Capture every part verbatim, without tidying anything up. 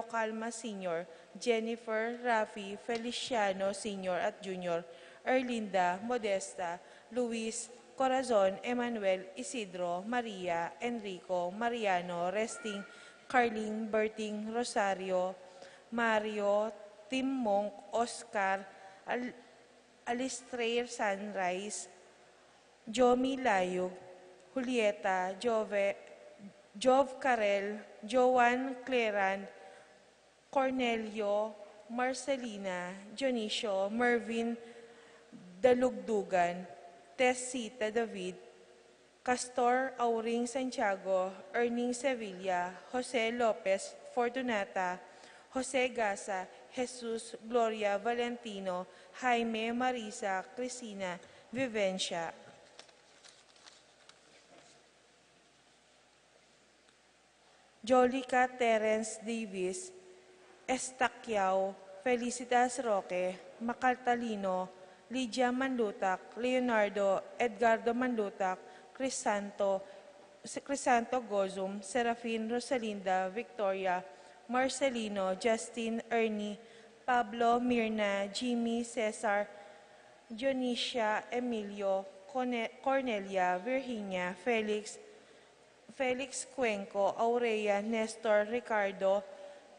Calma Senior, Jennifer, Rafi, Feliciano Senior at Junior, Erlinda, Modesta, Luis, Corazon, Emmanuel, Isidro, Maria, Enrico, Mariano, Resting, Carling, Berting, Rosario, Mario, Tim Monk, Oscar, Al- Alistrair Sunrise, Jomi Layug, Julieta, Jove, Jov Carel, Joan Clerand, Cornelio, Marcelina, Dionisio, Mervin, Dalugdugan, Tessita David, Castor Auring Santiago, Erning Sevilla, Jose Lopez, Fortunata, Jose Gasa, Jesus, Gloria, Valentino, Jaime, Marisa, Cristina, Vivencia. Jolica Terence Davis, Estaquiao, Felicitas Roque, Macaltalino, Lydia Manlutac, Leonardo, Edgardo Manlutac, Crisanto, Crisanto Gozum, Serafin, Rosalinda, Victoria, Marcelino, Justin, Ernie, Pablo, Mirna, Jimmy, Cesar, Dionisia, Emilio, Cone- Cornelia, Virginia, Felix, Felix Cuenco, Aurea, Nestor, Ricardo,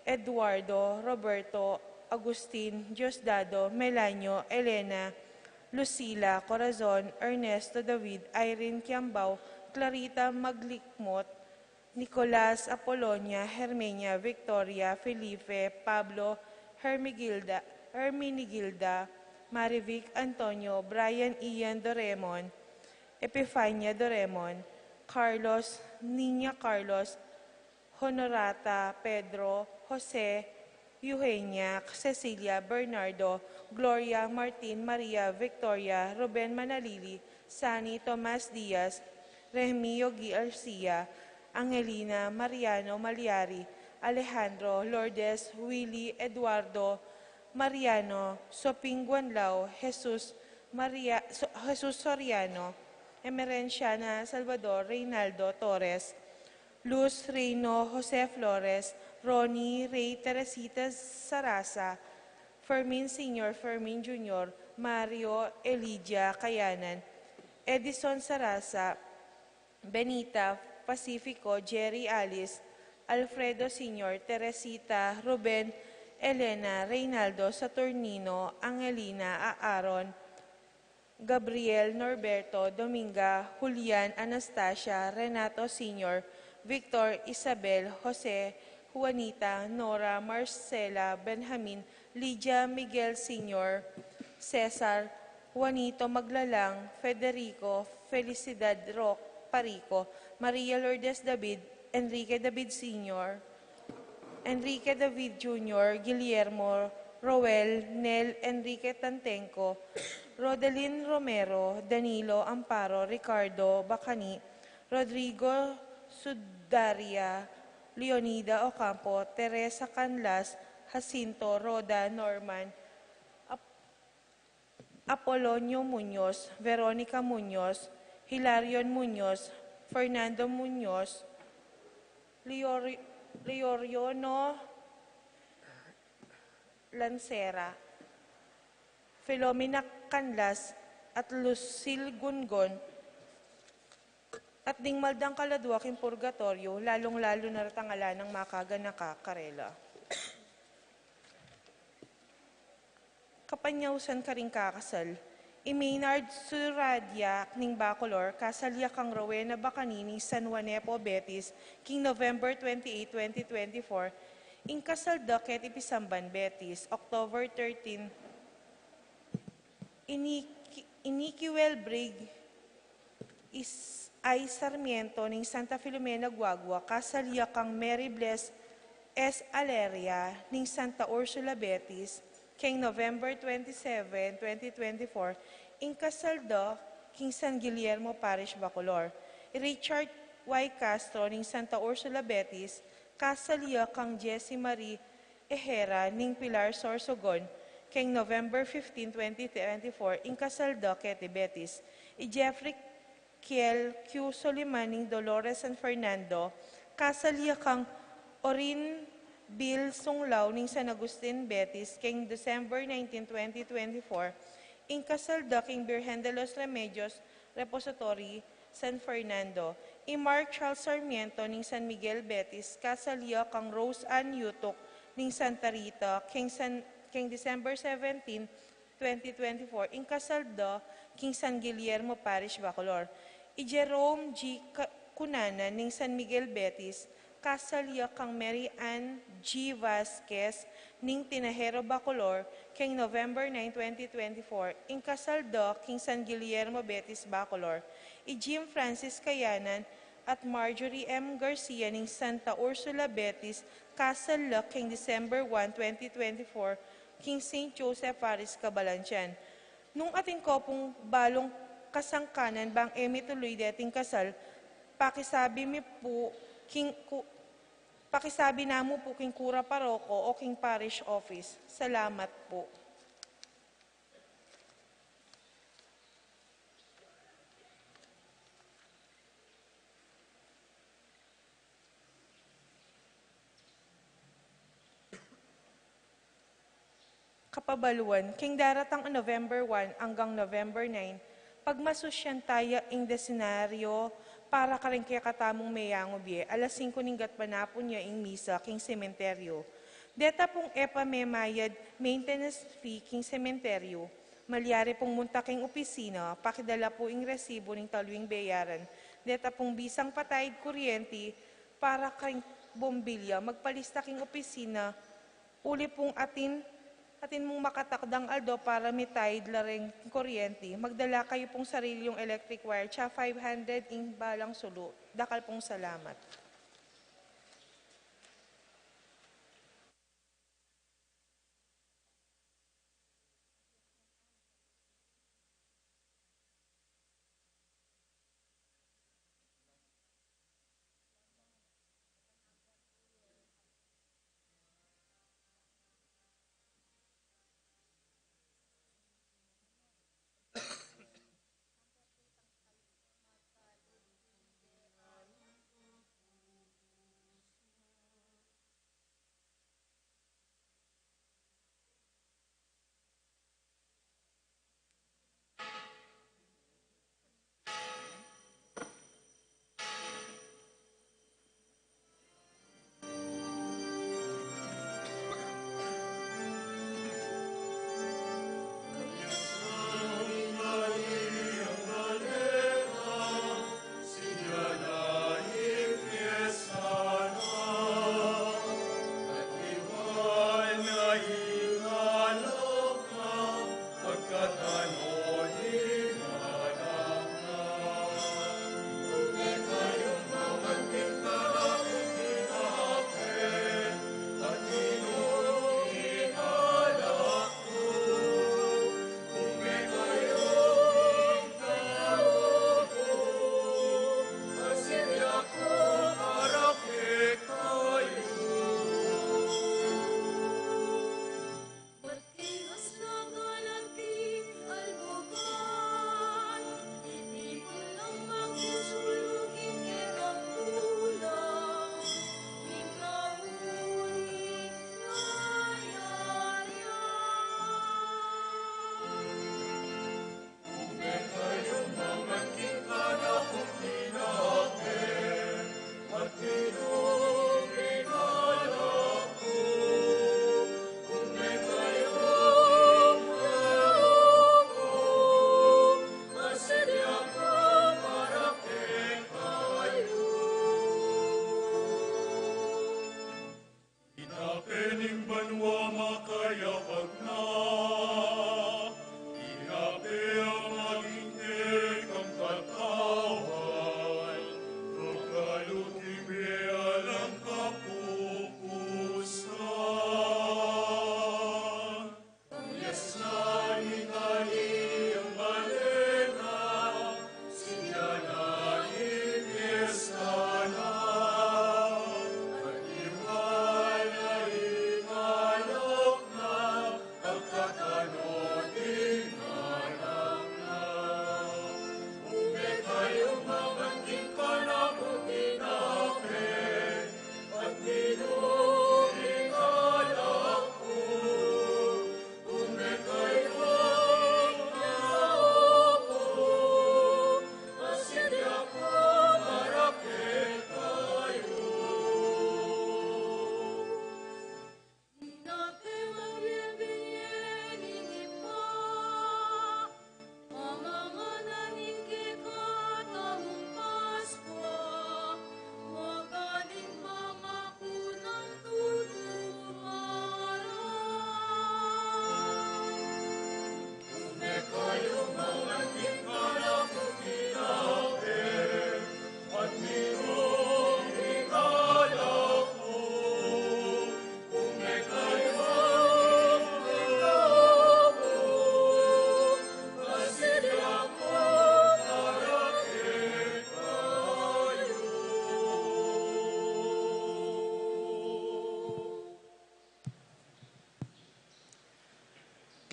Eduardo, Roberto, Agustin, Diosdado, Melanio, Elena, Lucila, Corazon, Ernesto, David, Irene, Kiambao, Clarita, Maglikmot, Nicolas, Apolonia, Hermenia, Victoria, Felipe, Pablo, Hermigilda, Herminigilda, Marivic, Antonio, Brian, Ian, Doremon, Epifania, Doremon, Carlos, Niña Carlos, Honorata, Pedro, Jose, Eugenia, Cecilia, Bernardo, Gloria, Martin, Maria, Victoria, Ruben, Manalili, Sani, Tomas Diaz, Rehmi, Yogi Garcia, Angelina, Mariano, Maliari, Alejandro, Lourdes, Willy, Eduardo, Mariano, Soping Guanlao, Jesus, Maria, So- Jesus Soriano, Emerenciana, Salvador, Reynaldo, Torres, Luz, Reino, Jose Flores, Ronnie, Rey, Teresita Sarasa, Fermin Senior, Fermin Junior, Mario, Elidia Kayanan, Edison Sarasa, Benita, Pacifico, Jerry, Alice, Alfredo Senior, Teresita, Ruben, Elena, Reynaldo, Saturnino, Angelina, Aaron, Gabriel, Norberto, Dominga, Julian, Anastasia, Renato Senior, Victor, Isabel, Jose, Juanita, Nora, Marcela, Benjamin, Lydia, Miguel Senior, Cesar, Juanito, Maglalang, Federico, Felicidad, Rock, Parico, Maria Lourdes David, Enrique David Senior, Enrique David Junior, Guillermo, Roel, Nel, Enrique Tantenco, Rodelin Romero, Danilo Amparo, Ricardo Bacani, Rodrigo Sudaria, Leonida Ocampo, Teresa Canlas, Jacinto, Rhoda, Norman, Ap- Apolonio Muñoz, Veronica Muñoz, Hilarion Muñoz, Fernando Muñoz, Leori- Leoriono Lancera, Filomena Canlas, at Lucille Gungon, at ding maldang kaladua king purgatoryo, lalung-lalu na retang ala nang makaganaka karela. Kapanyausan karing kakasal. I Maynard Suradia ning Bacolor, kasal ya kang Rowena Bacani ning San Juanepo, Betis, king November twenty-eight, twenty twenty-four. Ing kasal da keti Pisamban, Betis, October thirteen. Iniki- Inikiwel Brig is ay Sarmiento ning Santa Filomena, Guagua, kasal ya kang Mary Bless S. Aleria ning Santa Ursula, Betis, keng November twenty-seven, twenty twenty-four, ing kasal da king San Guillermo Parish, Bacolor. Richard Y. Castro ning Santa Ursula, Betis, kasal ya kang Jessie Marie Ehera ning Pilar, Sorsogon, keng November fifteen, twenty twenty-four, ing kasal da keti Betis. I Jeffrey Kiel Q. Soliman ning Dolores, San Fernando, kasal ya kang Orin Bill Sunglaw ning San Agustin, Betis, keng December nineteen, twenty twenty-four, ing kasal da king Birhen de los Remedios Repository, San Fernando. I Mark Charles Sarmiento ning San Miguel, Betis, kasal ya kang Rose Ann Yutuk ning Santa Rita, keng San, keng December seventeen, twenty twenty-four, ing kasal da king San Guillermo Parish, Bacolor. I Jerome G. Ka-, Cunanan ning San Miguel, Betis, kasal ya kang Mary Ann G. Vasquez ning Tinajero, Bacolor, keng November nine, twenty twenty-four, ing kasal da king San Guillermo, Betis, Bacolor. I Jim Francis Kayanan at Marjorie M. Garcia ning Santa Ursula, Betis, kasal la king December one, twenty twenty-four, king Saint Joseph Parish, Cabalantian. Nung atin ko pung balung kasangkanan bang e mituluy deting kasal, pakisabi mi pu king ku-, pakisabi namu pu king kura paroko o king parish office. Salamat pu. Kapabaluan, king daratang November one anggang November nine, pagmasusyan taya ing desenaryo para karing kekatamung meyangu bie. Alas singko ning gatpanapun ya ing misa king sementeryo. Deta pung e pa memayad maintenance fee king sementeryo, malyari pung munta king opisina, pakidala pu ing resibu ning taluing bayaran. Deta pung bisang patayid kuryenti para karing bombilya, magpalista king opisina, uli pung atin, atin mung makatakdang aldo para mitayid la ring kuryenti. Magdala kayu pung sarili yung electric wire, tsaka five hundred ing balang sulu. Dakal pung salamat.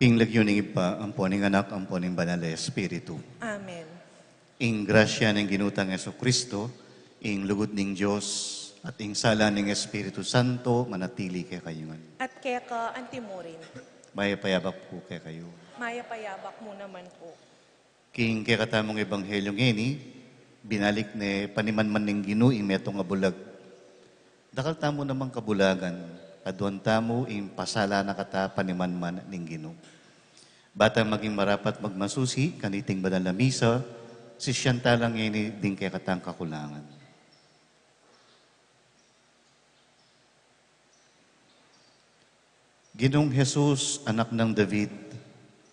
King lagyu ning Ibpa, ampo ning Anak, ampo ning Banal a Espiritu. Amen. Ing grasya ning Ginu tang Jesucristo, ing lugud ning Dios, at ing sala ning Espiritu Santo, manatili kekayu ngan. At keka antimurin. Mayap a yabak pu kekayu. Mayap a yabak mu naman pu. King kekatamung ebanghelyu ngeni, binalik ne panimanman ning Ginu ing metung a bulag. Dakal tamu namang kabulagan, aduan tamu ing pasala na kata panimanman ning Ginu. Ba tang maging marapat magmasusi kaniting banal a misa, sisian tala ngeni ding kekatang kakulangan. Ginung Jesus, Anak nang David,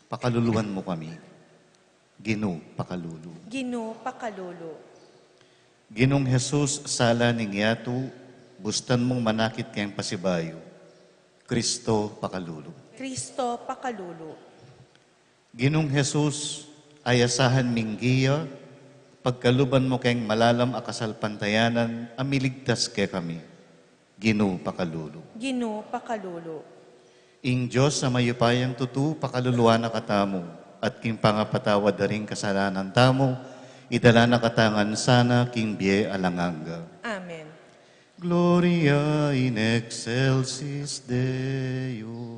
pakaluluan mu kami. Ginu, pakalulu. Ginu, pakalulu. Ginung Jesus, sala ning yatu, bustan mung manakit keng pasibayu. Kristo, pakalulu. Kristo, pakalulu. Ginung Jesus, ayasahan ming giya, pagkaluban mu keng malalam a kasalpantayanan a miligtas kekami. Ginu, pakalulu. Ginu, pakalulu. Ing Dios a mayupayang tutu, pakaluluan na katamu, at king pangapatawad da ring kasalanan tamu, idala na kata ngan sana king bie alang angga. Amen. Gloria in excelsis Deo.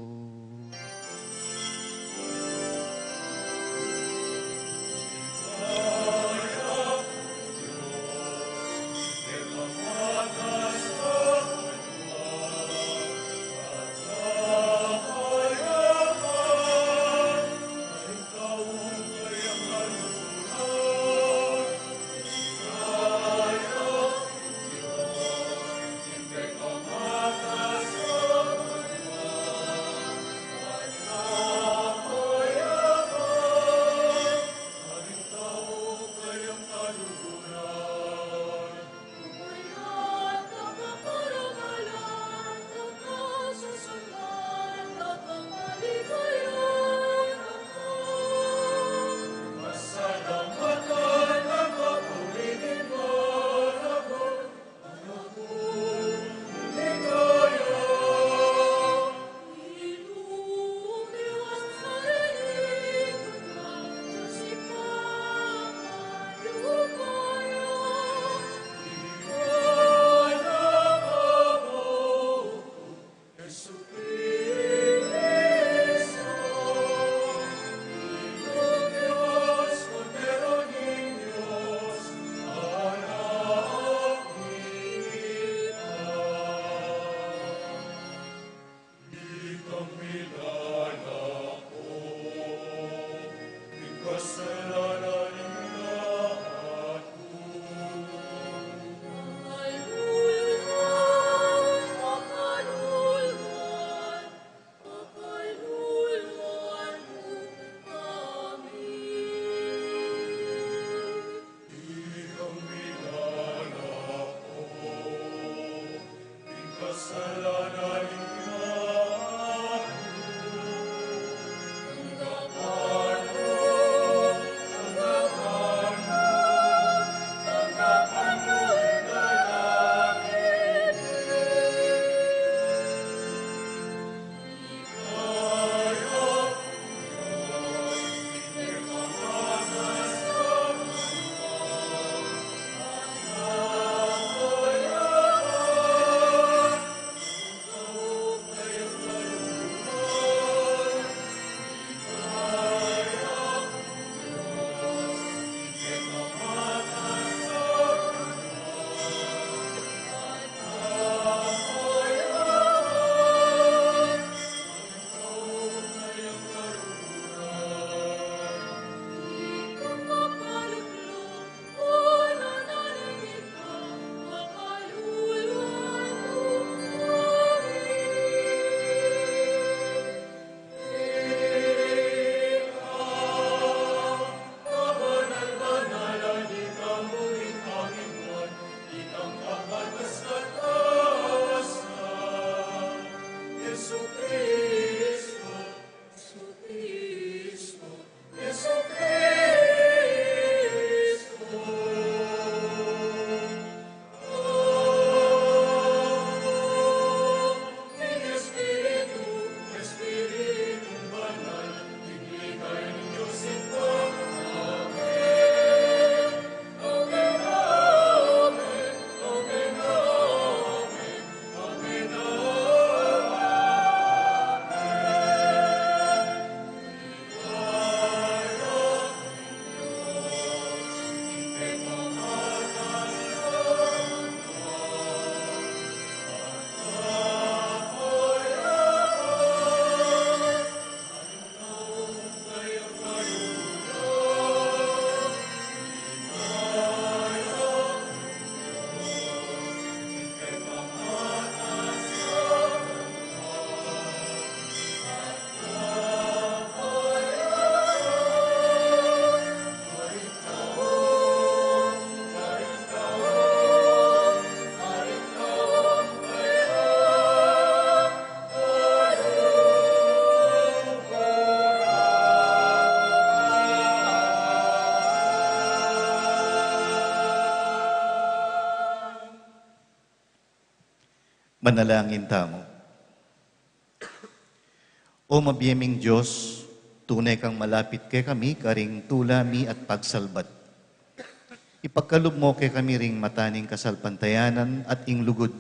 Manalangin tamu. O mabie ming Dios, tune kang malapit kekami karing tula mi at pagsalbat. Ipagkalub mo kekami ring mata ning kasalpantayanan at ing lugud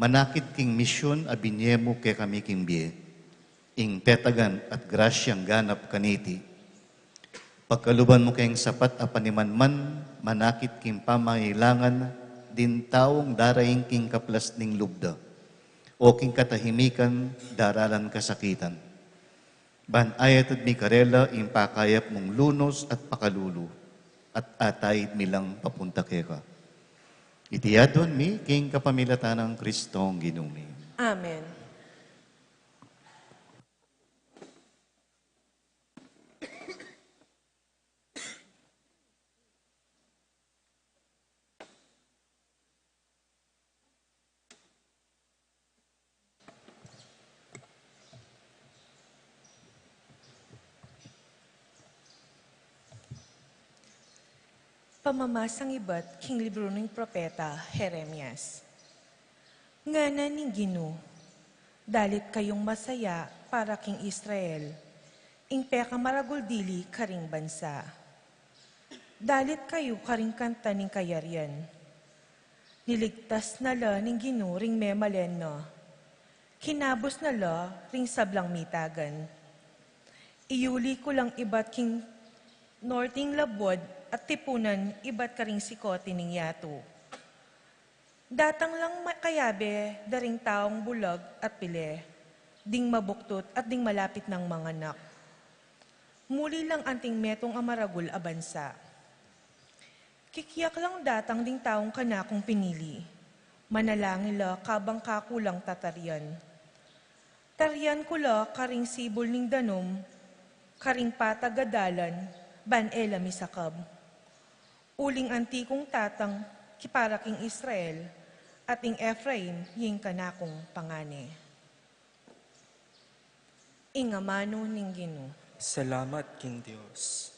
manakit king misyun a binie mu kekami king bie, ing petagan at grasyang ganap kaniti. Pagkaluban mu keng sapat a panimanman manakit king pamangailangan ding taung daraing king kaplas ning lub da, o king katahimikan daralan kasakitan. Ban ayatud mi karela ing pakayap mung lunus at pakalulu, at ataid mi lang papunta keka. Iti aduan mi king kapamilatan nang Kristong Ginu mi. Amen. Pamamasang ibat king libru ning propeta Jeremias. Ngana ning Ginu, dalit kayung masaya para king Israel, ing pekamaragul dili karing bansa. Dalit kayu karing kanta ning kayarian. Niligtas na la ning Ginu ring memalen na. Kinabus na la ring sablang mitagan. Iyuli ku lang ibat king norting labuad at tipunan ibat karing sikote ning yatu. Datang lang ma-, kayabe da ring taung bulag at pile, ding mabuktut at ding malapit nang manganak. Muli lang anting metung a maragul a bansa. Kikiak lang datang ding taung kanakung pinili. Manalangin la kabang kaku lang tatarian. Tarian ku la karing sibul ning danum, karing patag a dalan, ban e la misakab. Uling anti kung tatang kipara king Israel, at ing Efraim ing kanakung pangane. Ing amanu ning Ginu. Salamat king Dios.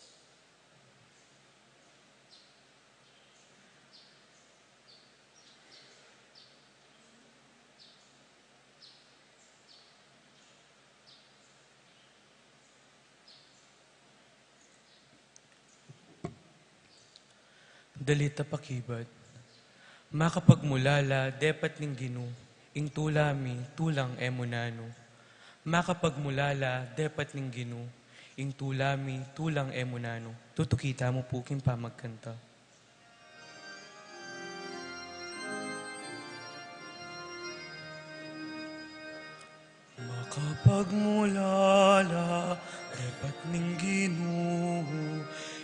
Dalit a pakibat. Makapagmulala depat ning Ginu, ing tula mi tulang e mu nanu. Makapagmulala depat ning Ginu, ing tula mi tulang e mu nanu. Tutuki tamu pu king pamagkanta. Makapagmulala depat ning Ginu,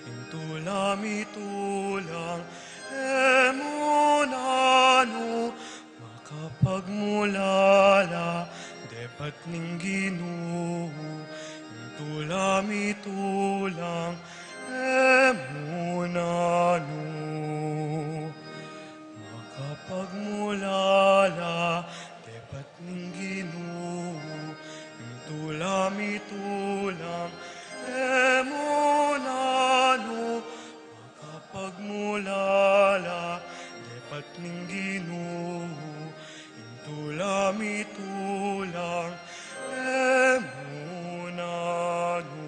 ing tula mi tulang e mu nanu. Makapagmulala depat ning Ginu, ing tula mi tulang e mu nanu. Makapagmulala depat ning Ginu, ing tula mi tulang e mu nanu. Makapagmulala depat ning Ginu, ing tula mi tulang e mu nanu.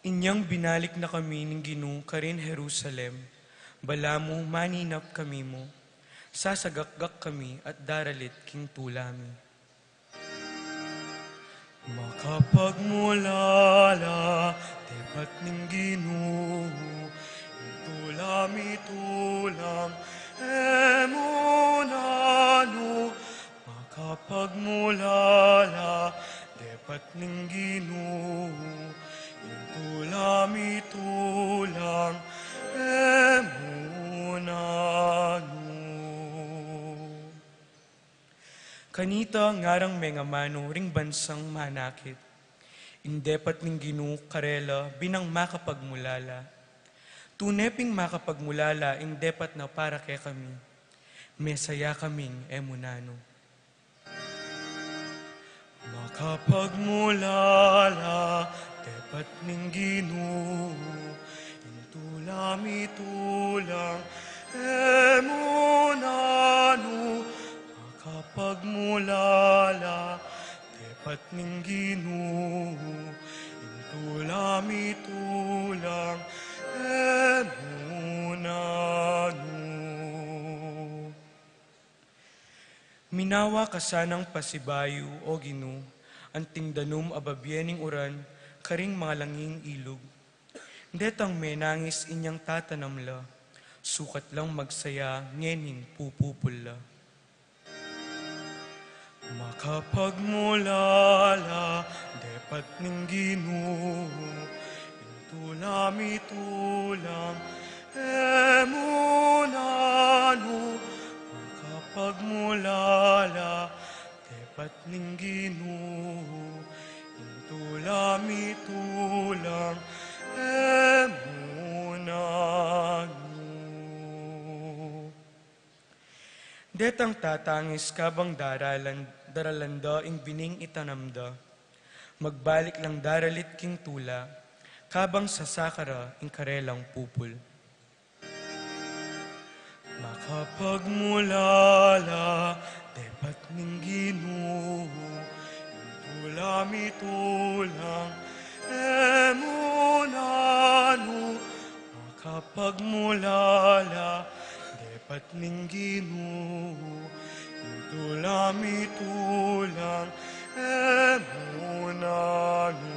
Inyang binalik na kami ning Ginu karin Jerusalem, balamu maninap kami mu. Sasagakgak kami at daralit king tula mi. Makapagmulala depat ning Ginu, ing tula mi tulang e mu nanu. Makapagmulala depat ning Ginu, ing tula mi tulang e mu nanu. Kanita ngarang mengamanu ring bansang manakit. Ing depat ning Ginu karela binang makapagmulala. Tune ping makapagmulala ing depat na para kekami. Mesaya kaming e mu nanu. Makapagmulala depat ning Ginu, ing tula mi tulang e mu nanu. lala, depat ning Ginu, ing tula mi tulang, e mu nanu. Minawa ka sanang pasibayu, O Ginu, anting danum a babie ning uran karing mangalanging ilug. Detang menangis inyang tatanam la, sukat lang magsaya ngening pupupul la. Makapagmulala, depat ning Ginu, ing tula mi tulang, e mu nanu. Makapagmulala, depat ning Ginu, ing tula mi tulang, e mu nanu. Detang tatangis kabang daralan, daralan da ing bining itanam da, magbalik lang daralit king tula, kabang sasaka ra ing karelang pupul. Makapagmulala, depat ning Ginu, ing tula mi tulang, e mu nanu. Makapagmulala, depat ning Ginu, ing tula mi tulang, e mu nanu.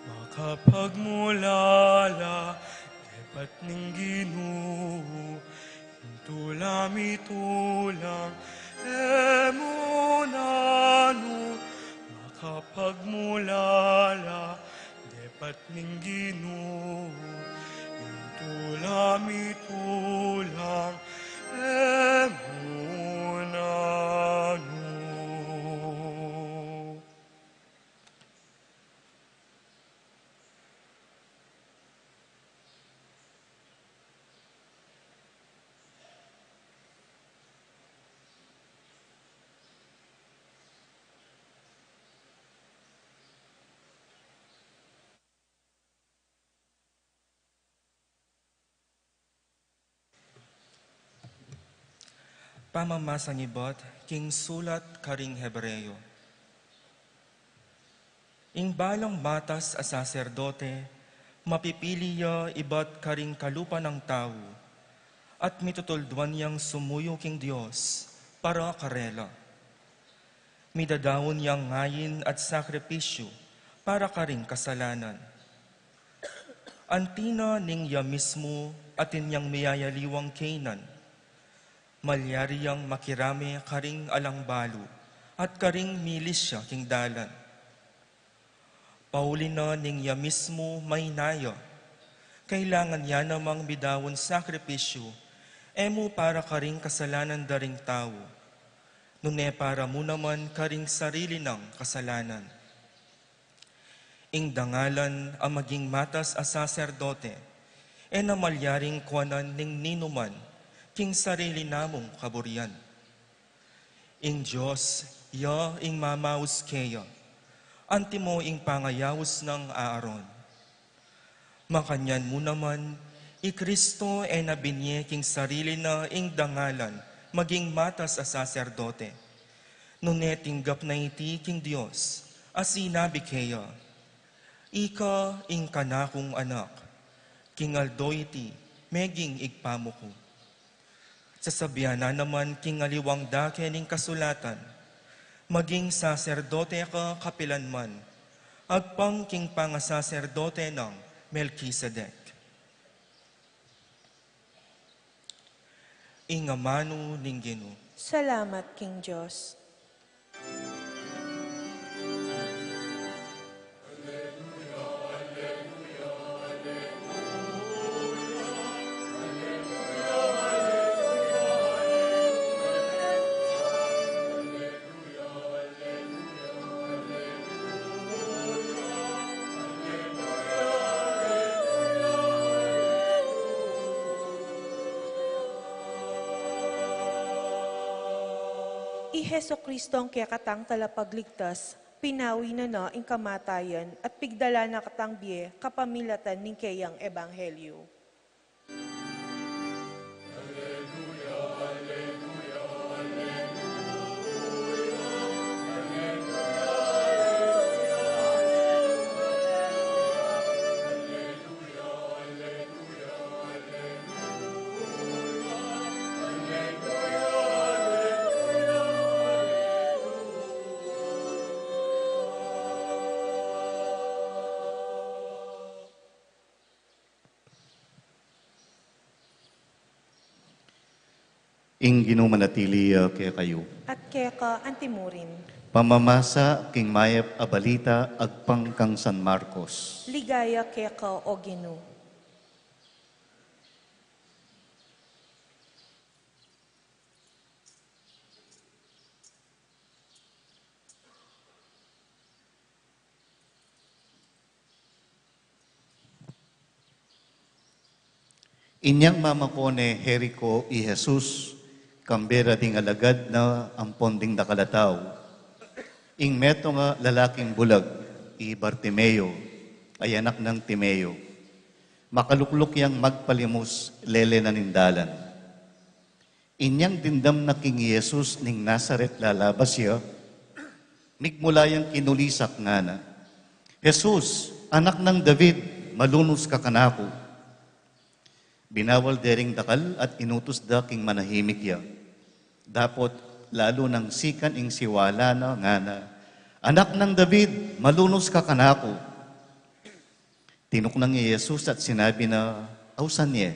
Makapagmulala, depat ning Ginu, ing tula mi tulang, e mu nanu. Makapagmulala, depat ning Ginu, ing tula mi tulang, e mu nanu. Pamamasang ibat king sulat karing Hebreo. Ing balang matas a saserdote, mapipili ya ibat karing kalupa nang tau, at mitutulduan yang sumuyu king Dios para karela. Midadaun yang ngayin at sakripisyu para karing kasalanan. Anti na ning ya mismu atin yang miyayaliwang kaynan, malyari yang makirame karing alang balu at karing milisya king dalan. Pauli na ning ya mismu maynaya, kailangan ya namang midaun sakripisyu, e mu para karing kasalanan da ring tau, nune para mu naman karing sarili nang kasalanan. Ing dangalan a maging matas a saserdote, e na malyaring kuanan ning ninuman king sarili namung kaburian. Ing Dios ya ing mamaus keya, antimo ing pangayaus nang Aaron. Makanyan mu naman, i Kristo e na binie king sarili na ing dangalan maging matas a saserdote, nune tinggap na iti king Dios, a sinabi keya, "Ika ing kanakung Anak, king aldo iti meging Ibpa mu ku." Sasabian na naman king aliwang dake ning kasulatan, "Maging saserdote ka kapilan man, agpang king pangasaserdote nang Melkisedek." Ing amanu ning Ginu. Salamat king Dios. I Jesucristo, ing kekatang talapagligtas, pinawi na na ing kamatayan at pigdala na katang bie kapamilatan ning keyang ebanghelyo. Ing Ginu manatili ya kekayu. At keka antimurin. Pamamasa king mayap a balita agpang kang San Marcos. Ligaya keka, O Ginu. Inyang mamako ne Jerico i Jesus, kambe ra ding alagad na ampon ding dakal a tau, ing metung a lalaking bulag, i Bartimeo, a anak nang Timeo. Makalukluk yang magpalimus lele na ning dalan. Inyang dimdam na king Jesus ning Nazaret lalabas ya, migmula yang kinulisak ngana, "Jesus, anak nang David, malunus ka kanaku." Binawal de ring dakal at inutus da king manahimik ya. Dapot lalu nang sikan ing siwala na ngana, "Anak nang David, malunus ka kanaku." Tinuknang ya i Jesus at sinabi na, "Ausan ye."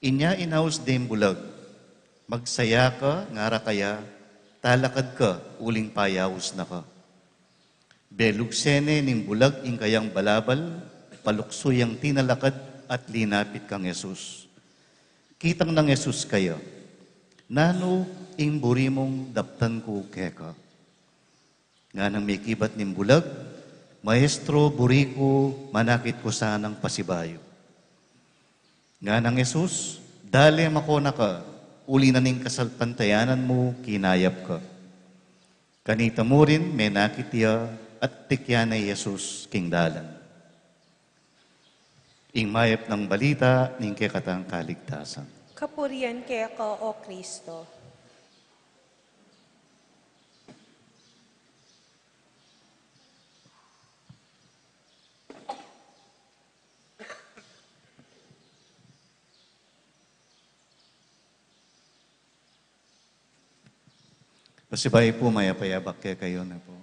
Inya inaus deng bulag, "Magsaya ka," ngara kaya, "talakad ka uling payaus na ka." Belugse ne ning bulag ing kayang balabal, paluksu yang tinalakad at linapit kang Jesus. Kitang nang Jesus kaya, "Nanu ing buri mung daptan ku keka?" Nganang mekibat ning bulag, "Maestro, buri ku, manakit ku sanang pasibayu." Nganang Jesus, "Dale, mako na ka, uli na ning kasalpantayanan mu kinayap ka." Kanita murin menakit ya at tikyan ne i Jesus king dalan. Ing mayap nang balita ning kekatang kaligtasan. Kapurian keka, O Kristo. Pasibayu pu, mayap a yabak kekayu ne pu.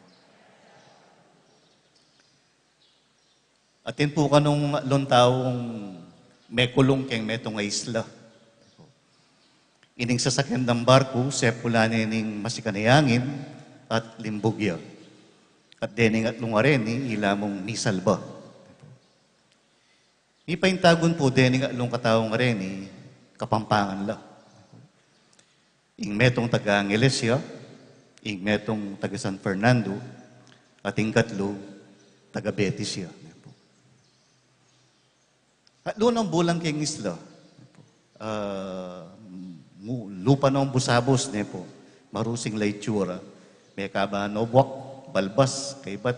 Atin pu kanung atlung taung mekulung keng metung a isla. Ining sasakyan dang barku, sepulan ne ning masikan a angin at limbug ya. At dening atlung areni, ila mung misalba. Mipaintagun pu dening atlung kataung areni, Kapampangan la. Ing metung taga Angeles ya, ing metung taga San Fernando, at ing katlu taga Betis ya. Atlu nang bulang keng isla. Ah, mu-, lupa nong busabus, ne pu. Marusing la itsura. Mekaba no buak, balbas, kaybat,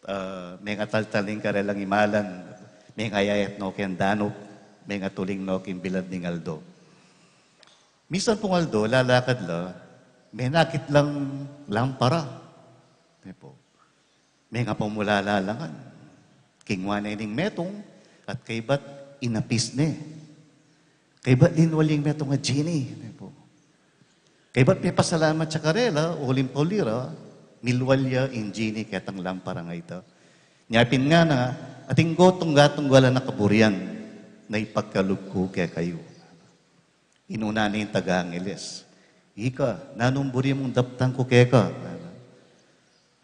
ah, mengataltal ing karelang imalan. Mengayayat no keng danup, mengatuling no keng bilad ning aldo. Misan pung aldo, lalakad la, menakit lang lampara. Ne pu. Mengapamulala la ngan. Kingwa ne ning metung, at kaybat inapis ne. Kaybat linwal ya ing metung a genie, ne pu. Kaybat mepasalamat ya karela, uling pauli ra, milwal ya ing genie ketang lampara a ita. Nya pin ngana, atin ku tungga-tunggal a kaburian, na ipagkalub ku kekayu. Inuna ne ing taga Angeles, "Ika, nanung buri mung daptan ku keka?"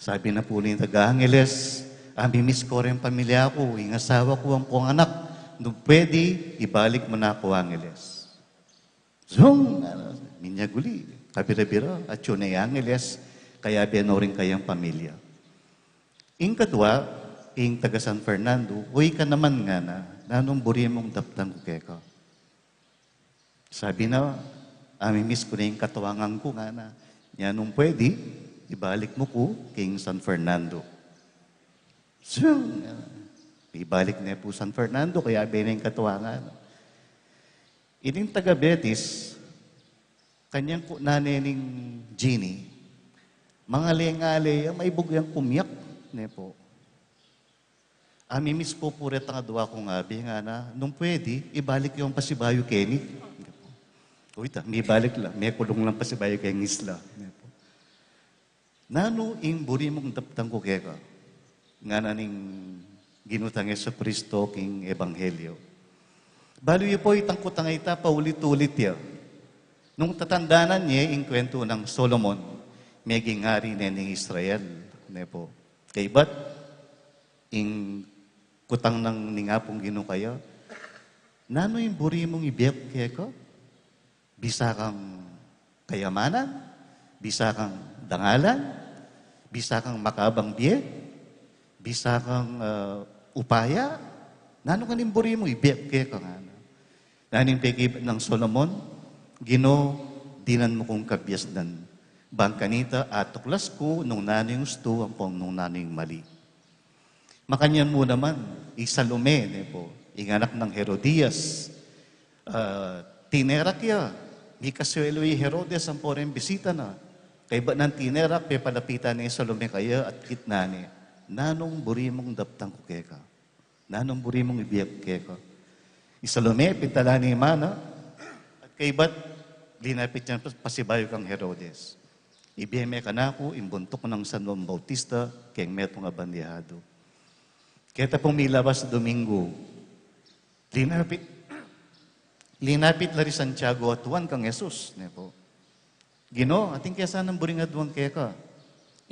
Sabi na pu ning taga Angeles, "Amimiss ku reng pamilya ku, ing asawa ku, ampong anak, nung pwede, ibalik mu na ku Angeles." Zung! Minyag uli, kabira-bira, atyu ne Angeles, kayabe no ring kayang pamilya. Ing kadwa, ing taga San Fernando, "O ika naman," ngana, "nanung buri mung daptan ku keka?" Sabi na, "Amimiss ku ne ing katuangan ku," ngana. "Nya nung pwede, ibalik mu ku king San Fernando." So, ibalik ne pu San Fernando, kayabe ne ing katuangan. Ining taga Betis, kanyang kunan ne ning genie, mangale-ngale ya, maibug yang kumyak, ne pu. "Amimiss ku pu retang adwa kung abe," ngana, "nung pwede, ibalik yu pasibayu keni." O ita, mibalik la, mekulung lang pasibayu keng isla. "Nanu ing buri mung daptan ku keka?" ngana ning Ginu tang Jesucristo king Ebanghelyo. Balu yu pu, itang kutang a ita, paulit-ulit ya. Nung tatandanan ye ing kwentu nang Solomon, meging ari ne ning Israel, ne pu. Kaybat, ing kutang nang ning Apung Ginu kaya, nanu ing buri mung ibie ku keka? Bisa kang kayamanan, bisa kang dangalan, bisa kang makabang bie, bisa kang, ah, upaya, nanu kang buri mung ibie ku keka ngana. Nanu ing pekibat nang Solomon, Ginu, dinan mu kung kabiasnan. Bang kanita atuklas ku nung nanu ing ustu ampong nung nanu ing mali. Makanyan mu naman, i Salome, ne pu, ing anak nang Herodias, ah, tinerak ya, mikasuelu i Herodes ampo reng bisita na. Kaybat nang tinerak, pepalapitan ne i Salome kaya at kitnan ne, nanung buri mung daptan ku keka? Nanung buri mung ibie ku keka? I Salome, pitalan ne i mana, at kaybat, linapit yang pasibayu kang Herodes. Ibie me kanaku ing buntuk nang San Juan Bautista keng metung a bandihado. Keta pung milabas a Domingo, linapit, linapit la ri Santiago at Juan kang Jesus, ne pu. Ginu, atin ke sanang buring aduan keka.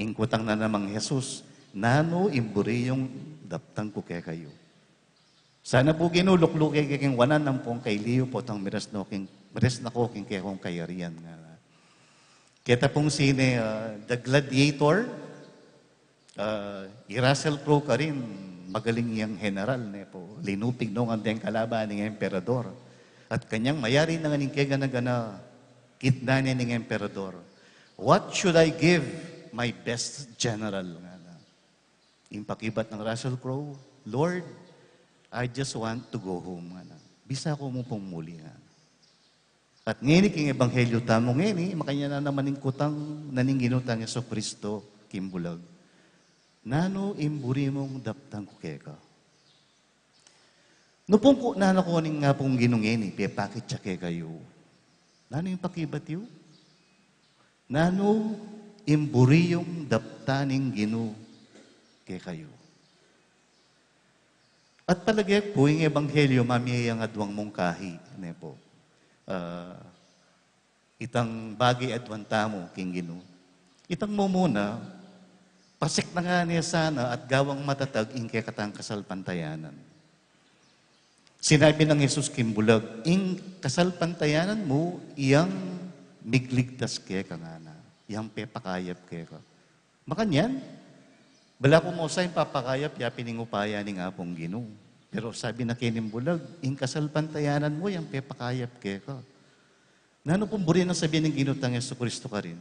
Ing kutang na namang Jesus, nanu ing buri yung daptan ku kekayu? Sana pu Ginu, lukluke ke king wanan ampong kailiyu potang miras na ku king, miras na ku king kekong kayarian ngana. Keta pung sine, ah, The Gladiator, ah, i Russell Crowe karin, magaling yang general, ne pu. Linupig no ngan deng kalaban ning emperador. At kanyang mayari na ngan ing kegana-gana, kitnan ne ning emperador, "What should I give my best general?" ngana. Ing pakibat nang Russell Crowe, "Lord, I just want to go home," ngana. "Bisa ku mu pung muli," ngana. At ngeni king ebanghelyu tamu ngeni, makanyan na naman ing kutang na ning Ginu tang Jesucristo king bulag, "Nanu ing buri mung daptan ku keka?" Nu pung kutnan na ku ning Apung Ginu ngeni, pepakit ya kekayu, nanu ing pakibat yu? Nanu ing buri yung daptan ning Ginu kekayu? At palage ku ing ebanghelyu mamie yang aduang mungkahi, ne pu. Ah, itang bage aduan tamu king Ginu. Itang mumuna, pasik na ngana sana at gawang matatag ing kekatang kasalpantayanan. Sinabi nang Jesus king bulag, "Ing kasalpantayanan mu, yang migligtas keka," ngana, "yang pepakayap keka." Makanyan, bala ku mu sa ing papakayap ya pin ing upaya ning Apung Ginu. Pero sabi na keni ning bulag, "Ing kasalpantayanan mu, yang pepakayap keka." Nanu pung buri nang sabian ning Ginu tang Jesucristo karin?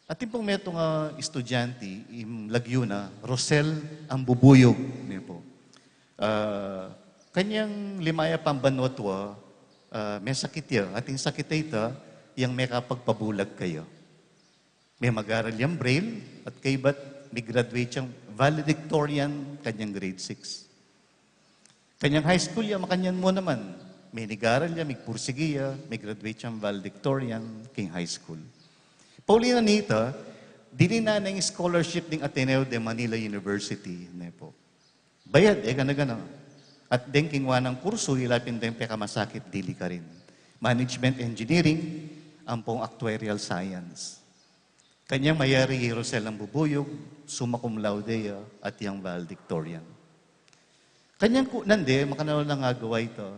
Atin pung metung a estudyante, ing lagyu na, Rosel Ambubuyog, ne pu. Ah, kanyang limayap pang banua tua, ah, mesakit ya, atin sakit a ita, yang mekapagpabulag kaya. Memagaral yang Braille, at kaybat, migraduate yang valedictorian kanyang grade six. Kanyang high school ya, makanyan mu naman. Menigaral ya, migpursigi ya, migraduate yang valedictorian king high school. Pauli na nita, dininan ne ing scholarship ning Ateneo de Manila University, ne pu. Bayad, e gana-gana. At deng kingwa nang kursu, ila pin deng pekamasakit dili karin. Management Engineering, ampong Actuarial Science. Kanyang mayari i Rosel Ambubuyog, summa cum laude ya, at yang valedictorian. Kanyang kutnan de, makananu nang agawa ita.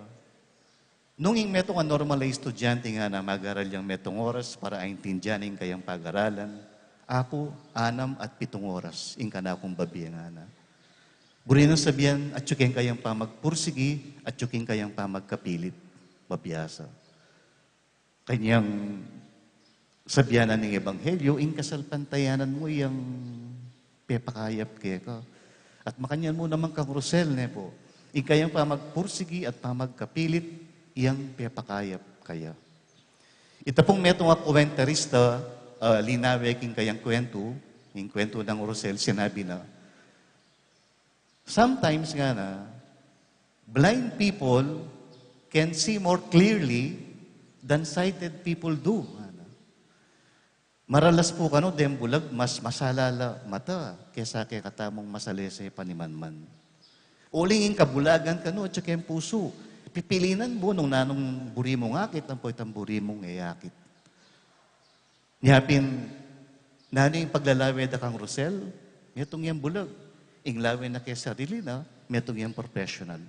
Nung ing metung a normal a estudyante ngana, magaral yang metung oras para aintindian ing kayang pagaralan, aku, anam at pitung oras, ing kanakung babie ngana. Buri nang sabian, atyu keng kayang pamagpursigi, atyu keng kayang pamagkapilit, mabiasa. Kanyang sabian na ning ebanghelyu, ing kasalpantayanan mu yang pepakayap keka. At makanyan mu naman kang Rosel, ne pu, ing kayang pamagpursigi at pamagkapilit yang pepakayap kaya. Ita pung metung a kuwentarista, ah, linawe king kayang kwentu, ing kwentu nang Rosel, sinabi na, "Sometimes," ngana, "blind people can see more clearly than sighted people do," ngana. Maralas pu kanu deng bulag mas masala la mata kesa kekatamung masalese panimanman. Uling ing kabulagan kanu atyu keng pusu. Pipilinan mu nung nanung buri mung akit, ampo itang buri mung e akit. Nya pin, nanu ing paglalawe da kang Rosel, metung yang bulag. Ing lawe na ke sarili na, metung yang professional.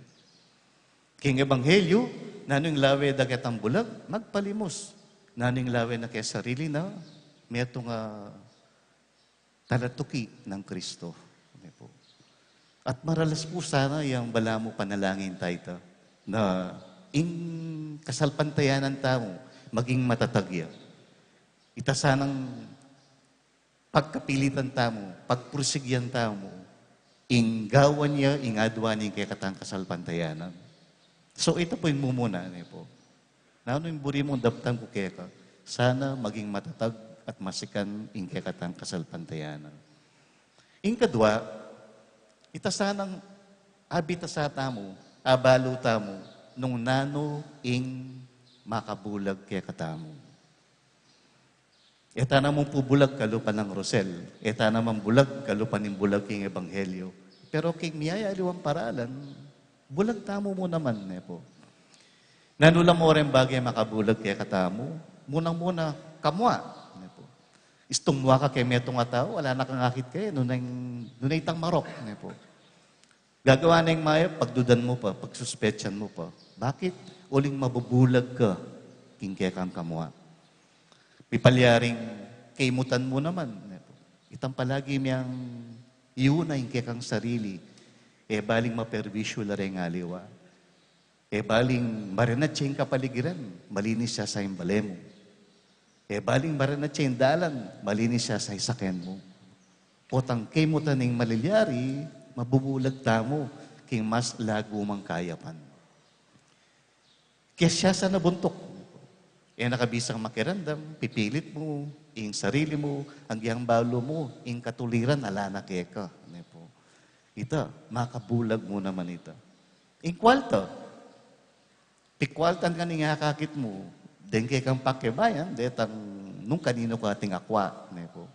King ebanghelyu, nanu ing lawe da ketang bulag, magpalimus. Nanu ing lawe na ke sarili na, metung a talatuki nang Kristo. Ano po? At maralas po sana yang balamu panalangin tayo na ing kasalpantayanan tamu maging matatag ya. Ita sanang pagkapilitan tamu, pagpursigyan tamu, ing gawan ya, ing adwa ning kekatang kasalpantayanan. So, ita po ing mumuna, ne po. Nanu ing buri mung daptan ku keka, sana maging matatag at masikan ing kekatang kasalpantayanan. Ing kadwa, ita sanang abita sa tamu, abalu tamu, nung nanu ing makabulag kekatamu. E ta naman pu bulag kalupa nang Rosel. E ta naman bulag kalupa ning bulag king ebanghelyu. Pero king miyayaliwang paralan, bulag tamu mu naman, ne po. Nanu la mu reng bage makabulag kekatamu, munang-muna, kamua, ne po. Istung mua ka ke metung a tau, ala na kang akit ke, nune, nune itang marok, ne po. Gagawa neng mayap, pagdudan mu pa, pagsuspetsan mu pa. Bakit? Uling mabubulag ka king kekang kamua. Mipalyaring kaimutan mu naman, ne po. Itang palagi miyang iuna ing kekang sarili, e baling maperwisyu la reng aliwa. E baling marinat ya ing kapaligiran, malinis ya sa ing bale mu. E baling marinat ya ing dalan, malinis ya sa ing saken mu. Potang kaimutan ing malilyari, mabubulag tamu king mas lagu mang kayapan. Kaya siya sa nabuntuk. E na ka bisang makiramdam, pipilit mu ing sarili mu, agyang balu mu, ing katuliran ala na keka, ne po. Ita, makabulag mu naman ita. Ing kwalta, pikwaltan ka ning akakit mu, deng kekang pakibayan, detang nung kaninu ka ating akwa, ne po.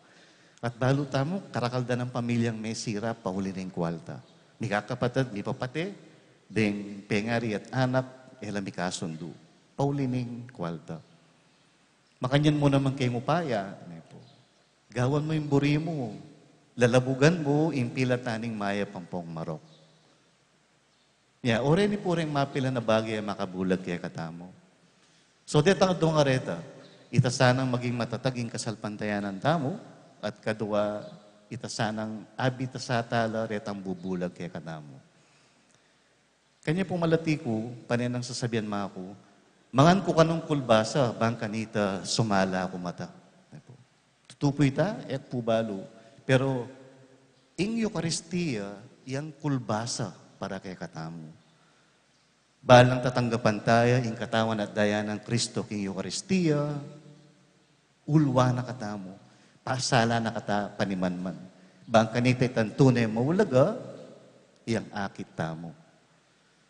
At balu tamu, karakal da nang pamilyang mesira, pauli ning kwalta. Mikakapatad, mipapate, deng pengari at anak, e la mikasundu. Pauli ning kwalta. Makanyan mu naman keng upaya, ne po. Gawan mu ing buri mu, lalabugan mu ing pilatan ning mayap ampong marok. Ya, o reni pu reng mapilan a bage a makabulag kekatamu. So, detang adwang areta, ita sanang maging matatag ing kasalpantayanan tamu, at kadwa, ita sanang abita sa tala retang bubulag kekatamu. Kanya pung malati ku, pane nang sasabian maku, mangan ku kanung kulbasa, bang kanita sumala ku mata. Tutu pu ita, e ku pu balu. Pero, ing Eukaristia, yang kulbasa para kekatamu. Balang tatanggapan taya, ing katawan at daya nang Kristo king Eukaristia, ulwa na katamu, pasala na kata panimanman. Bang kanita itang tune maulaga, yang akit tamu.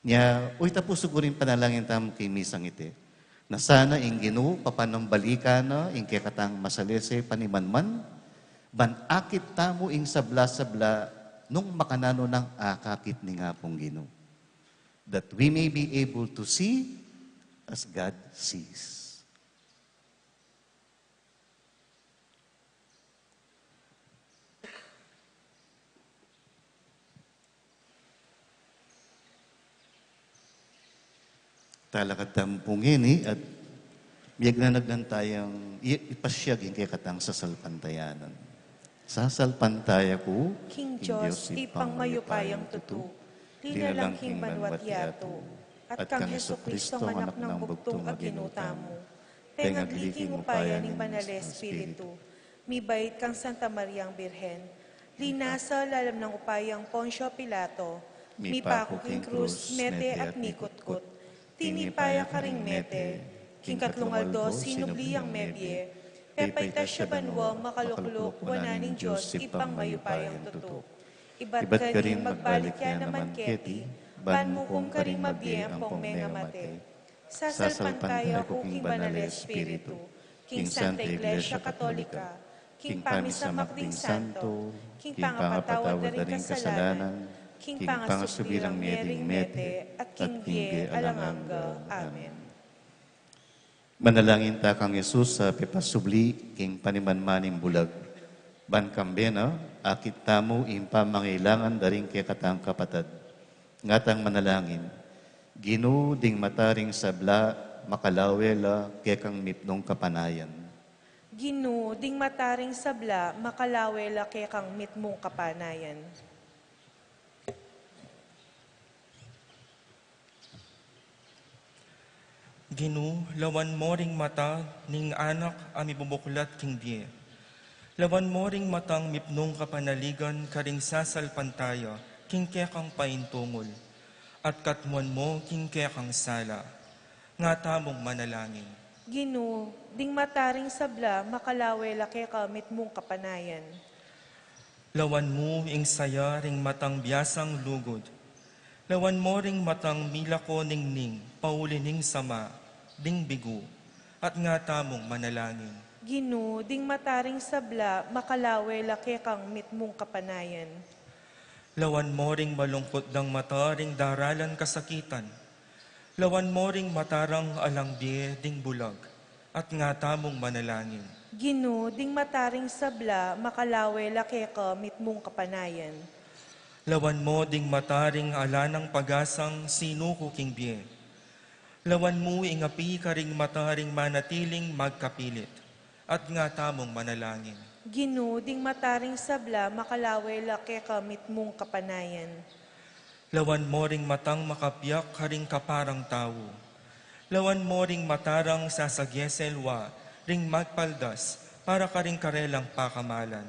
Nya, o ita pu siguru ing panalangin tamu king misang iti. Na sana ing Ginu, papanambalikan na, ing kekatang masalese panimanman, ban akit tamu ing sabla-sabla nung makananu nang akakit ning Apung Ginu. That we may be able to see as God sees. Talakad tamu pu ngeni at miyagnanagnan tayang i-, ipasiag ing kekatang sasalpantayanan. Sasalpantaya ku king Dios, Ibpang mayupayang tutu, linalang king banua't yatu, at kang Jesucristo, Anak nang bugtung a Ginu tamu, pengagli king upaya ning Banal a Espiritu, mibait kang Santa Mariang Birhen, linasa lalam nang upayang Poncio Pilato, mipaku king krus, mete at mikutkut, tinipa ya karing mete, king katlung aldo sinubli yang mebie, pepaitas ya banua, makalukluk wanan ning Dios Ibpang mayupayang tutu. Ibat karin magbalik ya naman keti, ban mukum karing mabie ampong mengamate. Sasalpantaya ku king Banal a Espiritu, king Santa Iglesia Katolika, king pamisamak ding santo, king pangapatawad da ring kasalanan, King pangasubi rang mie ding mete, at king bie alang angga. Amen. Manalangin ta kang Jesus a pepasubli king panimanmaning bulag. Ban kambe na, akit tamu ing pamangailangan da ring kekatang kapatad. Ngatang manalangin, Ginu, ding mata ring sabla, makalawe la kekang mitmung kapanayan. Ginu, ding mata ring sabla, makalawe la kekang mitmung kapanayan. Ginu, lawan mo ring mata ning anak a mibubuklat king bie. Lawan mo ring matang mipnung kapanaligan karing sasalpantaya king kekang paintungul, at katmuan mo king kekang sala. Nga tamung manalangin. Ginu, ding mata ring sabla, makalawe la keka mitmung kapanayan. Lawan mu ing saya ring matang biasang lugud. Lawan mo ring matang milako ningning pauli ning sama, ding bigu, at nga tamung manalangin. Ginu, ding mata ring sabla, makalawe la kekang mitmung kapanayan. Lawan mo ring malungkut dang mata ring daralan kasakitan. Lawan mo ring mata rang alang bie ding bulag, at nga tamung manalangin. Ginu, ding mata ring sabla, makalawe la keka mitmung kapanayan. Lawan mo ding mata ring ala nang pagasang sinuku king bie. Lawan mu ing api karing mata ring manatiling magkapilit, at nga tamung manalangin. Ginu, ding mata ring sabla, makalawe la keka mitmung kapanayan. Lawan mo ring matang makabiak karing kaparang tau. Lawan mo ring mata rang sasageselwa ring magpaldas para karing karelang pakamalan,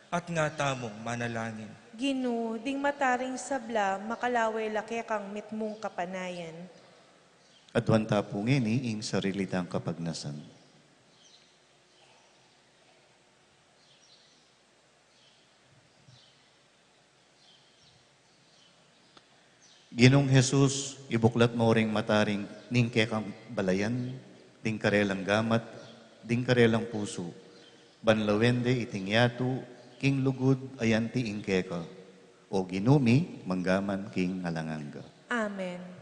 at nga tamung manalangin. Ginu, ding mata ring sabla, makalawe la kekang mitmung kapanayan. Aduan ta pu ngeni ing sarili tang kapagnasan. Ginung Jesus, ibuklat mo ring mata ring ning kekang balayan, ding karelang gamat, ding karelang pusu, ban lawen de iting yatu king lugud a yanti ing keka. O Ginu mi, manggaman king alang angga. Amen.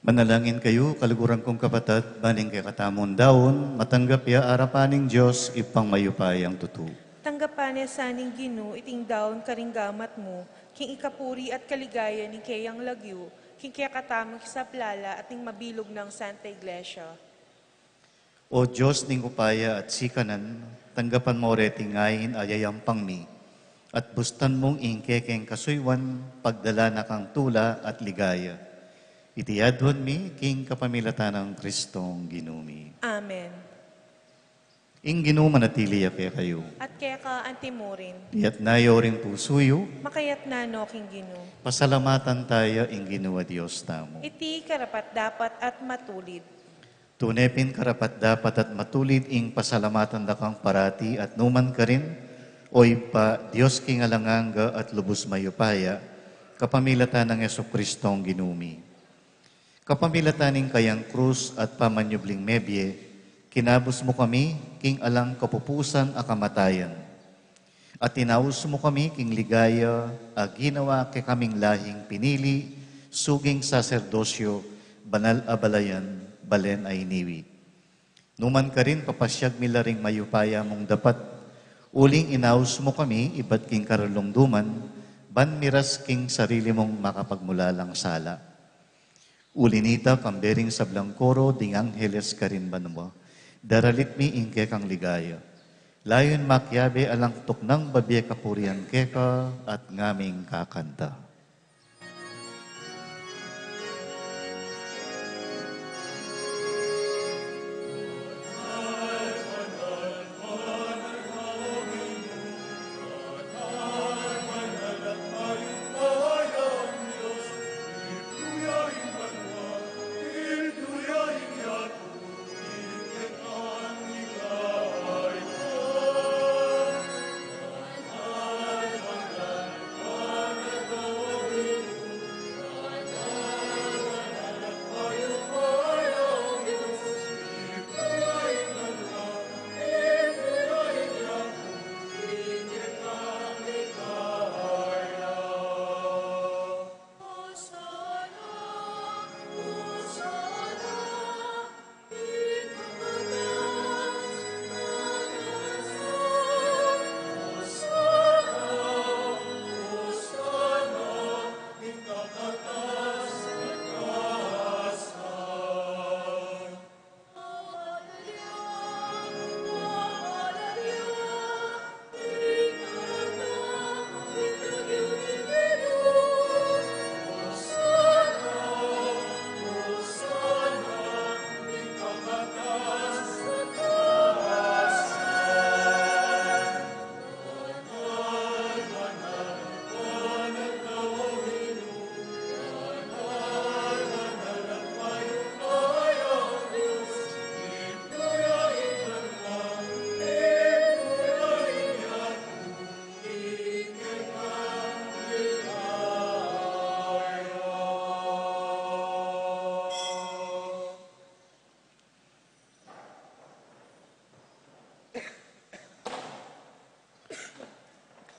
Manalangin kayu, kaluguran kung kapatad, ban ing kekatamung daun matanggap ya arapan ning Dios Ibpang mayupayang tutu. Tanggapan na sa ning Ginu iting daun karing gamat mu, king ikapuri at kaligayan ning keyang lagyu, king kekatamung kisaplala at ning mabilug nang Santa Iglesia. O Dios ning upaya at sikanan, tanggapan mu reti ngeni a yayampang mi, at bustan mung ing kekeng kasuyuan pagdala na kang tula at ligaya. Iti aduan mi king kapamilatan nang Kristong Ginu mi. Amen. Ing Ginu manatili ya kekayu. At keka antimurin. Iyatas yu ring pusu yu. Makayatas no king Ginu. Pasalamatan taya ing Ginu a Dios tamu. Iti karapat-dapat at matulid. Tune pin karapat-dapat at matulid ing pasalamatan da kang parati at numan karin, O Ibpa, Dios king alang angga at lubus mayupaya, kapamilatan nang Jesucristong Ginu mi. Kapamilatan ning kayang krus at pamanyubling mebie, kinabus mu kami king alang kapupusan a kamatayan. At inaus mu kami king ligaya a ginawa kekaming lahing pinili, suging saserdosyo, banal a balayan, balen a iniwi. Numan karin papasyag mi la ring mayupaya mung dapat, uling inaus mu kami ibat king karalumduman, ban miras king sarili mung makapagmulalang sala. Uli nita, kambe ring sablang koro ding angheles karin banua, daralit mi ing kekang ligaya. Layun makiabe alang tuknang babie kapurian keka at ngaming kakanta.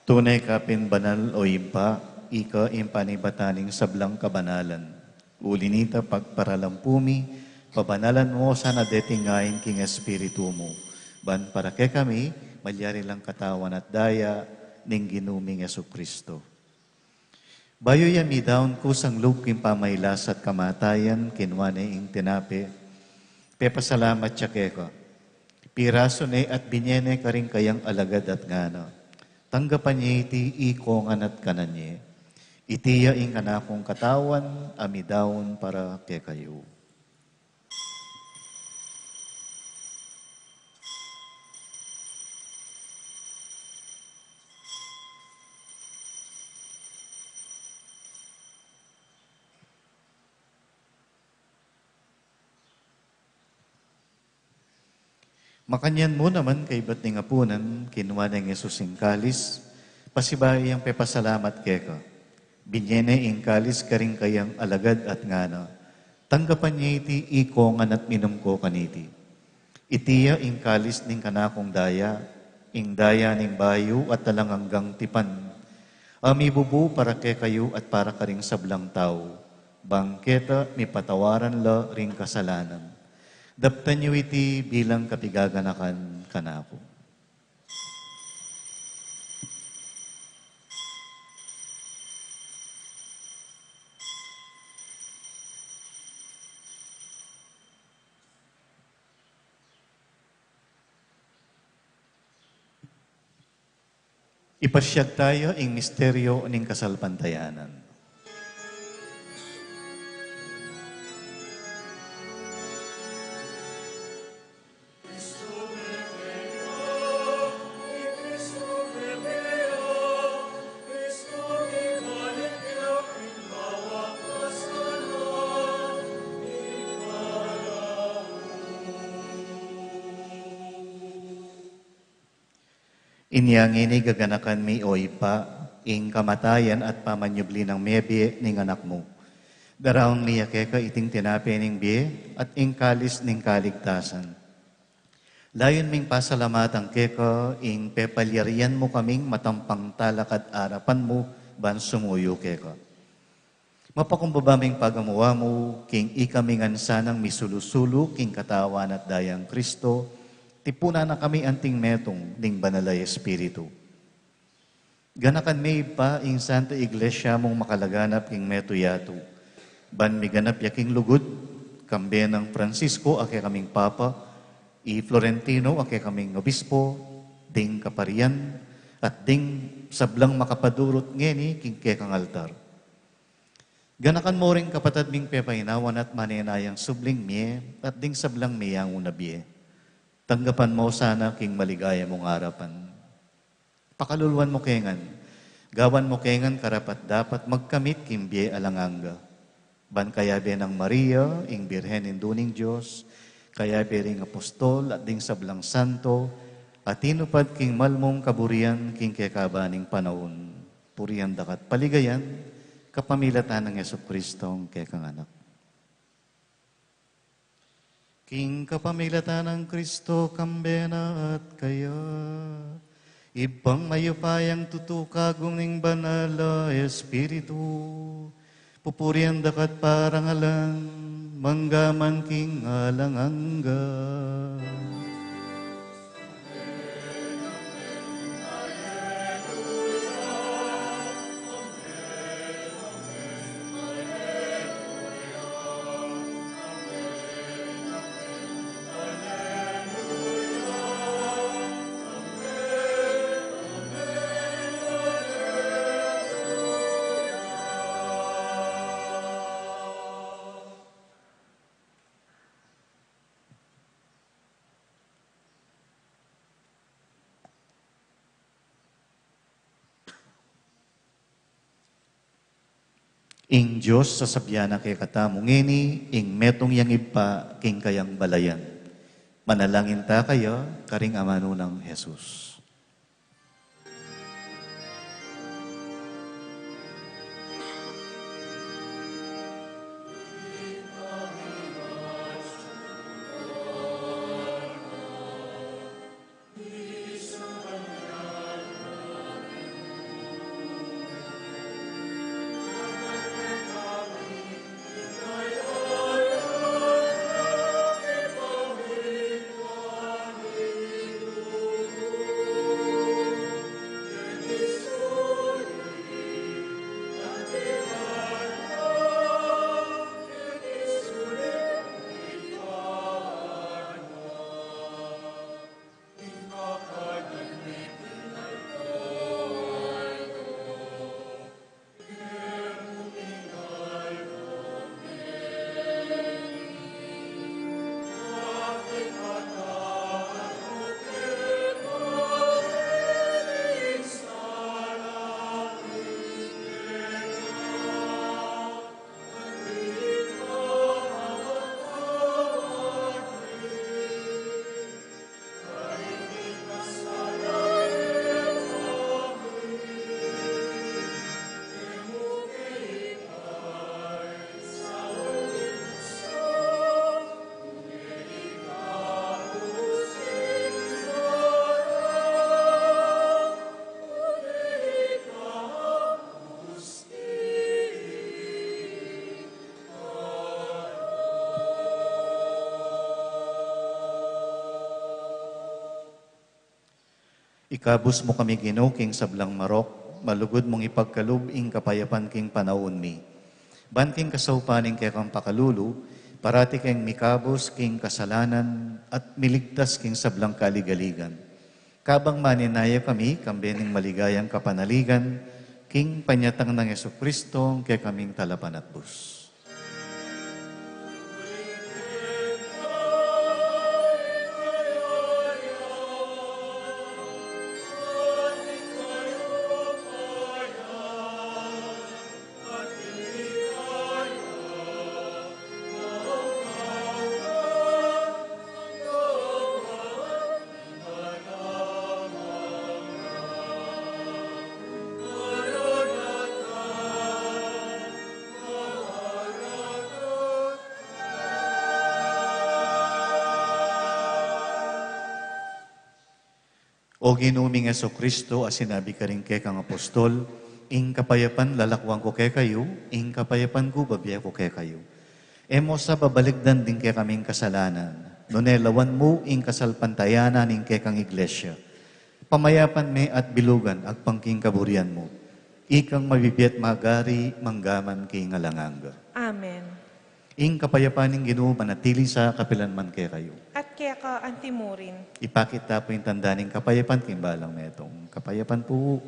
Tune ka pin banal, o Ibpa, ika ing panibatan ning sablang kabanalan. Uli nita, pagparalan pu mi, pabanalan mu sana deti ngeni king Espiritu mu, ban para kekami, malyari lang katawan at daya ning Ginu ming Jesucristo. Bayu ya midaun kusang lub king pamailas at kamatayan, kinua ne ing tinape, pepasalamat ya keka, pirasu ne at binye ne karing kayang alagad at ngana, tanggapan ye iti ikongan at kanan ye. Iti ya ing kanakung katawan a midaun para kekayu. Makanyan mu naman kaibat ning apunan, kinua neng Jesus ing kalis, pasibayu yang pepasalamat keka. Binye ne ing kalis karing kayang alagad at ngana, tanggapan ye iti ikongan at minum ko kaniti. Iti ya ing kalis ning kanakung daya, ing daya ning bayu at alang anggang tipan, a mibubu para kekayu at para karing sablang tau, bang keta mipatawaran la ring kasalanan. Daptan yu iti bilang kapigaganakan kanaku. Ipasyag taya ing misteryo ning kasalpantayanan. Inya ngeni gaganakan mi, o Ibpa, ing kamatayan at pamanyubli nang mebie ning Anak mu. Daraun mi ya keka iting tinape ning bie at ing kalis ning kaligtasan. Layun ming pasalamatan keka ing pepalyarian mu kaming matampang talakad arapan mu ban sumuyu keka. Mapakumbaba ming pagamu-amu king ikami ngan sanang misulu-sulu king Katawan at Dayang Kristo, tipunan na kami anting metung ning Banal a Espiritu. Ganakan me, Ibpa, ing Santa Iglesia mung makalaganap king metung yatu, ban miganap ya king lugud, kambe nang Francisco a kekaming Papa, i Florentino a kekaming Obispo, ding kaparian, at ding sablang makapadurut ngeni king kekang altar. Ganakan mu ring kapatad ming pepainawan at manenayang subling mie at ding sablang meyangu na bie. Tanggapan mu sana king maligaya mung arapan. Pakaluluan mu ke ngan, gawan mu ke ngan karapat-dapat magkamit king bie alang angga. Ban kayabe nang Maria, ing Birhen Indu ning Dios, kayabe ring apostol at ding sablang santo, a tinupad king mal mung kaburian king kekaban ning panaun. Purian da ka at paligayan, kapamilatan nang Jesucristo, ing kekang Anak. King kapamilatan nang Kristo, kambe na at kaya, Ibpang mayupayang tutu, kagum ning Banal a Espiritu, pupurian da ka at parangalan, mangga man king alang angga. Ing Dios sasabian na kekatamu ngeni ing metung yang Ibpa king kayang balayan. Manalangin ta kaya karing amanu nang Jesus. Ikabus mu kami, Ginu, king sablang marok, malugud mung ipagkalub ing kapayapan king panaun mi. Ban king kasaupan ning kekang pakalulu, parati keng mikabus king kasalanan at miligtas king sablang kaligaligan. Kabang maninaya kami, kambe ning maligayang kapanaligan, king panyatang nang Jesucristo, kekaming talapanatbus. O Ginu ming Jesucristo, a sinabi karing kekang apostol, ing kapayapan lalakwan ku kekayu, ing kapayapan ku babie ku kekayu. E mu sa babalikdan ding kekaming kasalanan, nune lawan mu ing kasalpantayanan ning kekang iglesia. Pamayapan me at bilugan agpang king kaburian mu. Ikang mabibie at magari, mangga man king alang angga. Amen. Ing kapayapan ning Ginu manatili sa kapilan man kekayu. At keka antimurin. Ipakit ta pu ing tanda ning kapayapan king balang metung. Kapayapan pu.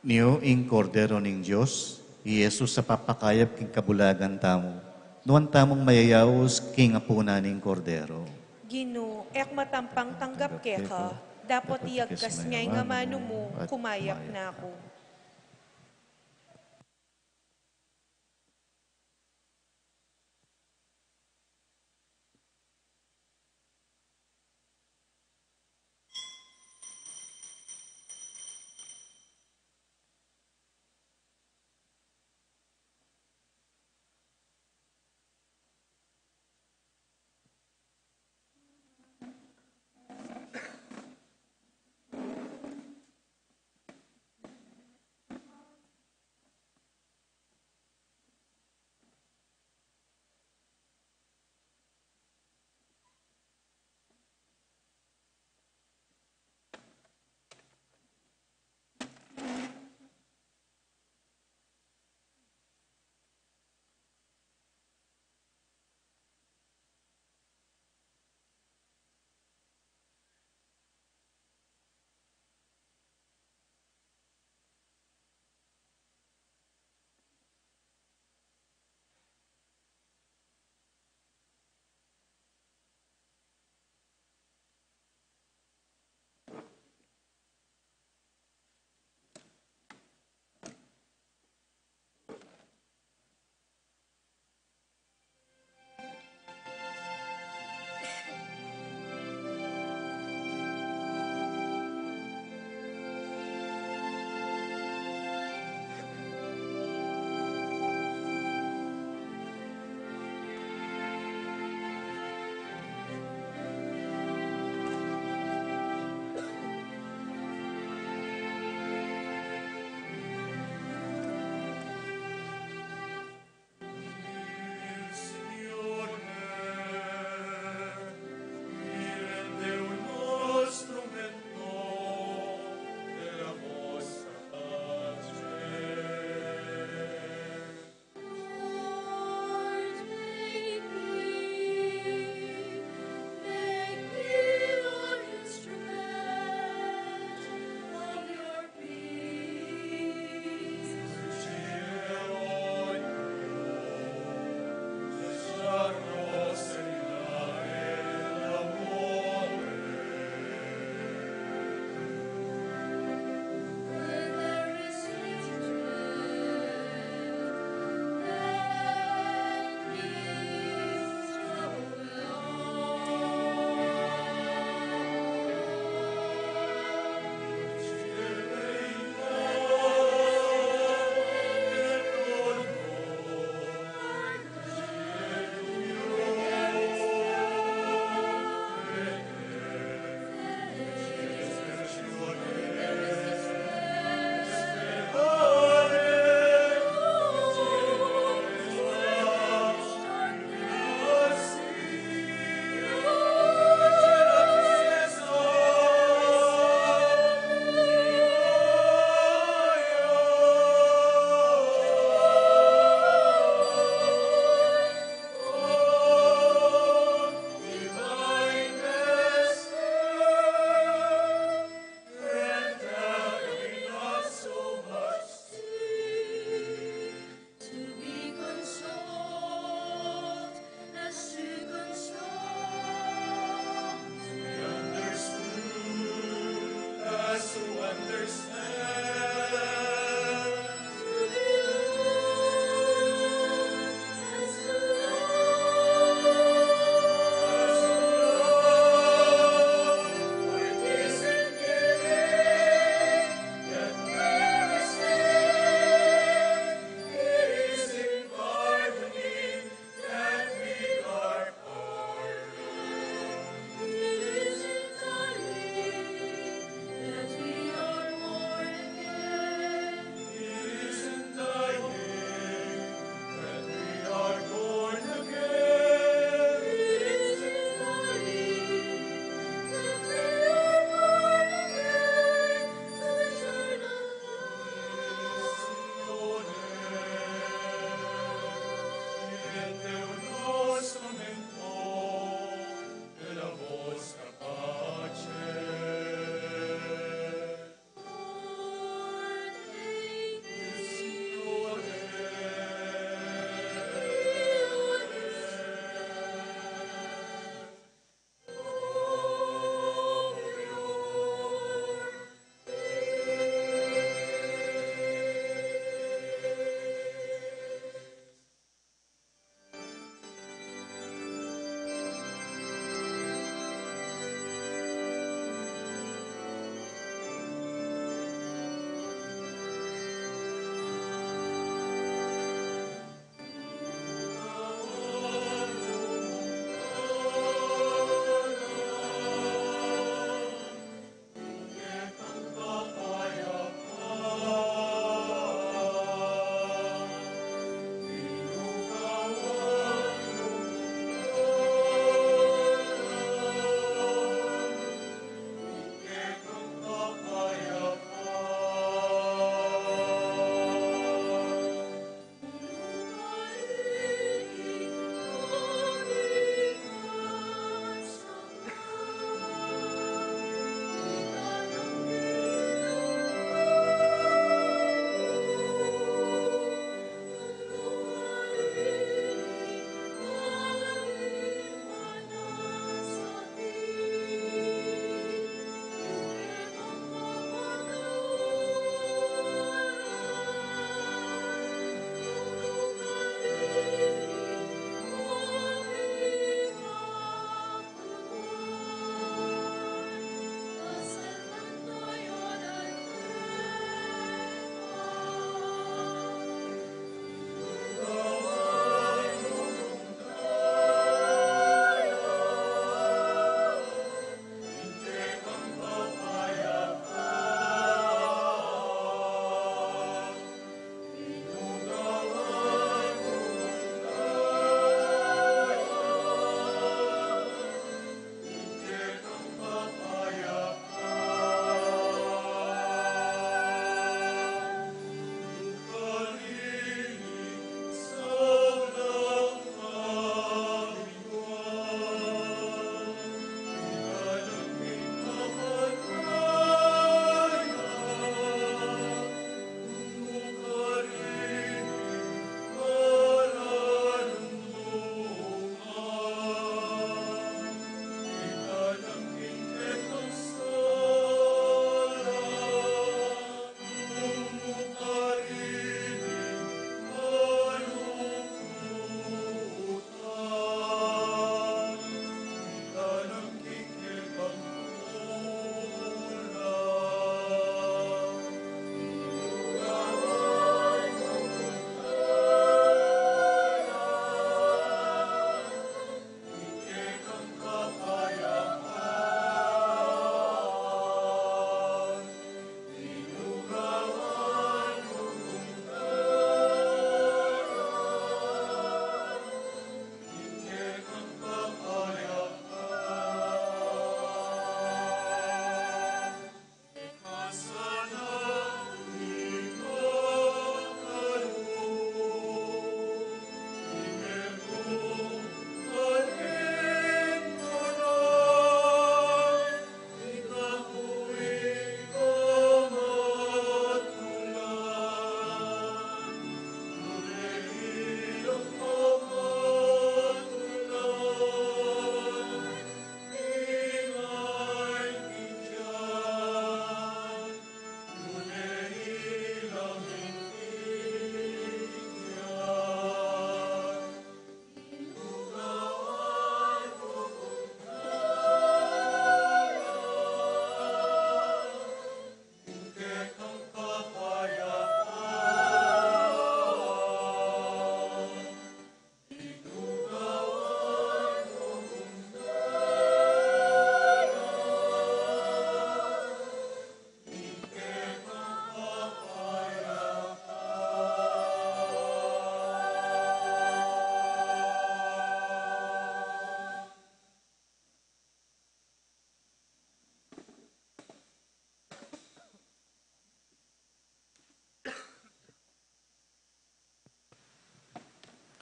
Nyo ing Kordero ning Dios, i Jesus a papakayap king kabulagan tamu. Nuan tamung mayayaus king apunan ning Kordero. Ginu, e ku matampang tanggap keka, dapot iyagkas me ing amanu mu, kumayap na ku.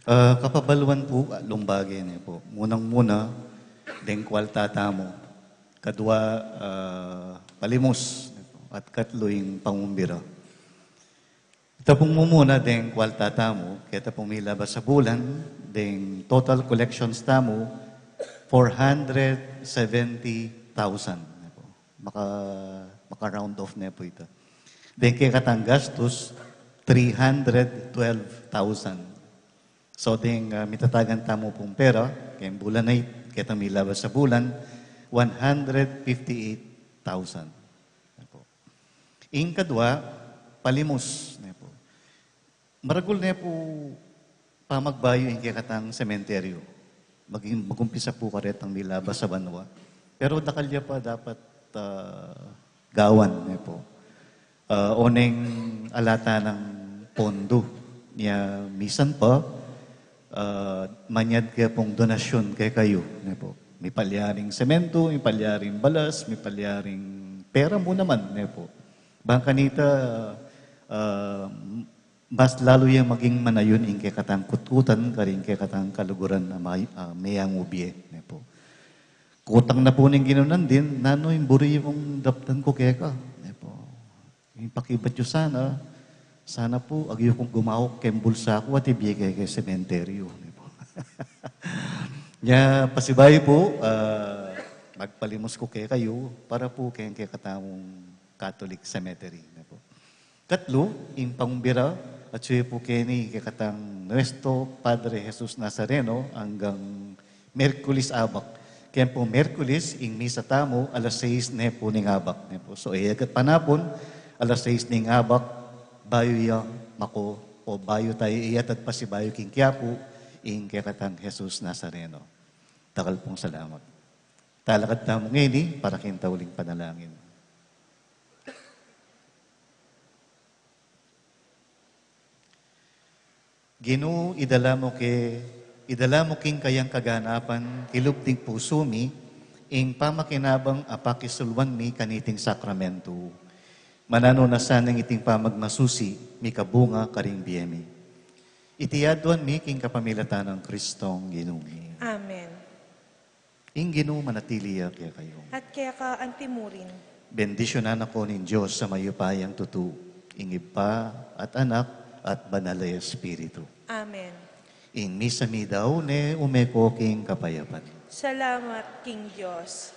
Ah, kapabaluan pu, ah, lumbaga ne pu. Munang-muna, deng kwalta tamu. Kadwa, ah, palimus, ne pu. At katlu, ing pangumbira. Ita pung mumuna deng kwalta tamu, keta pung milabas a bulan, deng total collections tamu, four hundred seventy thousand, ne pu. Maka, maka-round off ne pu ita. Deng kekatang gastus, three hundred twelve thousand. So, deng, ah, mitatagan tamu pung pera, keng bulan a ita, ketang milabas a bulan, one hundred fifty-eight thousand. Ne pu. Ing kadwa, palimus, ne pu. Maragul ne pu pamagbayu ing kekatang sementeryu. Maging, magumpisa pu karetang milabas a banua. Pero dakal ya pa dapat, ah, gawan, ne pu. Ah, oneng ala ta nang pondo. Nya misan pa, ah, manyad ke pung donasyun kekayu, ne pu. Mipalyaring semento, mipalyaring balas, mipalyaring pera mu naman, ne pu. Bang kanita, ah, mas lalu yang maging manayun ing kekatang kutkutan, karing kekatang kaluguran a may-, ah, meyang ubie, ne pu. Kutang na pu ning Ginu nandin, nanu ing buri mung daptan ku keka, ne pu. Ing pakibat yu sana, sana pu, agyu kung gumawak keng bulsa ku at ibie ke keng sementeryu, ne pu. Nya, pasibayu pu, ah, magpalimus ku kekayu, para pu keng kekatamung Catholic Cemetery, ne pu. Katlu, ing pangumbira, atyu pu keni kekatang Nuestro Padre Jesus Nazareno, anggang Miyerkules abak. Keng pu Miyerkules, ing misa tamu, alas sais ne pu ning abak, ne pu. So, e ya gatpanapun, alas sais ning abak, bayu ya mako, o bayu tamu iyatad pasibayu king Quiapo, ing kekatang Jesus Nazareno. Dakal pung salamat. Talakad tamu ngeni para king tauling panalangin. Ginu, idala mu ke, idala mu king kayang kaganapan, kilub ning pusu mi, ing pamakinabang a pakisuluan mi kaniting sakramentu. Mananu na sana iting pamagmasusi, mikabunga karing bie mi. Iti aduan mi king kapamilatan nang Kristong Ginu mi. Amen. Ing Ginu manatili ya kekayu. At keka antimurin. Bendisyunan na kayu ning Dios a mayupayang tutu, ing Ibpa at Anak at Banal a Espiritu. Amen. Ing misa mi daun ne, ume ko king kapayapan. Salamat king Dios.